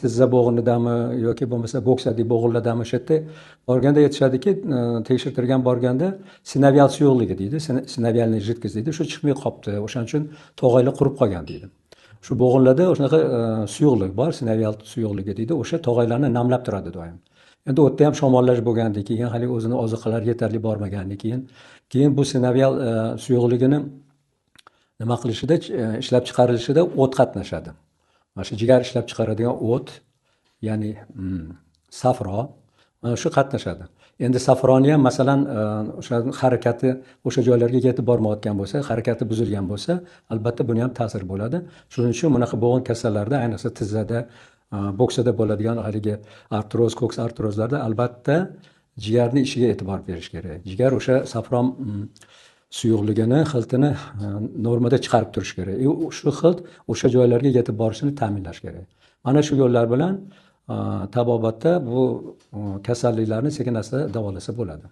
Tizza bo'g'inidami yoki bo'lmasa bo'ksadagi bo'g'inlardami, o'sha yerda borganda aytishadiki, tekshirtirgan borganda sinovial suyuqligi deydi, синовиальный жидкость deydi, shu chiqmay qolibdi, o'shaning uchun tog'aylar qurib qolgan deydi. Shu bo'g'inlarda shunaqa suyuqlik bor, sinovial suyuqligi deydi, o'sha tog'aylarni namlab turadi doim. Endi u yerda ham shamollash bo'lgandan keyin, hali o'zini oziqalari yetarli bormagandan keyin bu sinovial suyuqligini nima qilishida, ishlab chiqarilishida o't qatnashadi. Mana shu jigar ishlab chiqaradigan o't, ya'ni safro, mana shu qatnashadi. Endi safroni ham masalan, o'sha harakati o'sha joylarga yetib bormayotgan bo'lsa, harakati buzilgan bo'lsa, albatta buni ham ta'siri bo'ladi. Shuning uchun bunaqa bo'g'in kasallarda, ayniqsa tizzada, bo'ksada bo'ladigan haligi artroz, ko'ks artrozlarda albatta jigarni ishiga e'tibor berish kerak. Jigar o'sha safron suyuqligini, xiltini normada chiqarib turish kerak. Shu xilt o'sha joylarga yetib borishini ta'minlash kerak. Mana shu yo'llar bilan tabobatda bu kasalliklarni sekin-asta davolasa bo'ladi.